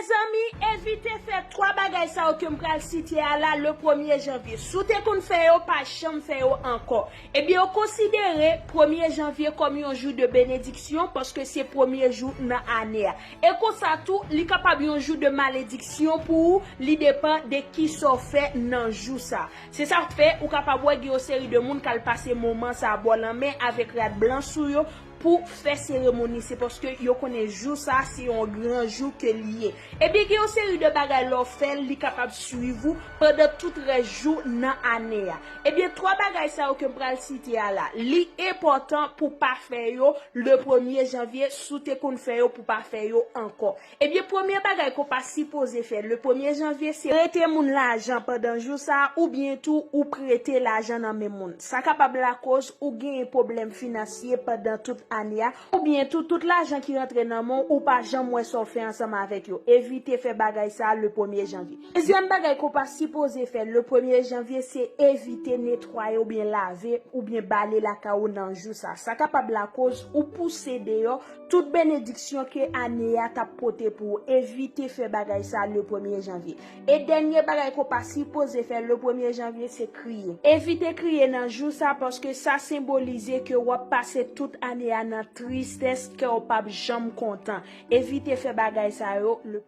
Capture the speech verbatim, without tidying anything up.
Zanmi, evite fè twa bagay sa yo ke m pral site a la le premye janvye. Si w te konn fè yo, pa janm fè yo ankò. Ebyen, yo konsidere premye janvye kòm yon jou de benediksyon paske se premye jou nan ane a. E konsa tou, li kapab yon jou de malediksyon pou ou, li depann de kisa w fè nan jou sa. Se sa k fè ou kapab wè gen yon seri de moun k al pase moman sa bò lanmè avèk rad blan sou yo pou fè seremoni. Se paske yo konnen jou sa se yon gran jou ke li ye. Ebyen, gen yon seri de bagay lè w fè l, li kapab swiv ou pandan tout rès jou nan ane a. Ebyen, twa bagay sa yo ke m pral site a la, li enpòtan pou pa fè yo le premye janvye, si w te konn fè yo pou pa fè yo ankò. Ebyen, premye bagay ke w pa sipoze fè le premye janvye, se prete moun lajan pandan jou sa a, oubyen tou ou prete lajan nan men moun. Sa kapab lakoz ou genyen pwoblèm finansye pandan tout ane a, oubyen tou tout lajan ki rantre nan men w, ou pa janm wè sa w fè ansanm avèk yo. Evite fè bagay sa a le premye janvye. Dezyèm bagay ke w pa sipoze fè le premye janvye, se evite netwaye oubyen lave oubyen bale lakay ou nan jou sa. Sa kapab lakoz ou pouse deyò tout benediksyon ke ane a t ap pote pou ou. Evite fè bagay sa le premye janvye. E dènye bagay ke w pa sipoze fè le premye janvye, se kriye. Evite kriye nan jou sa paske sa senbolize ke w ap pase tout ane a nan tristès, kè w p ap janm kontan. Evite fè bagay sa yo le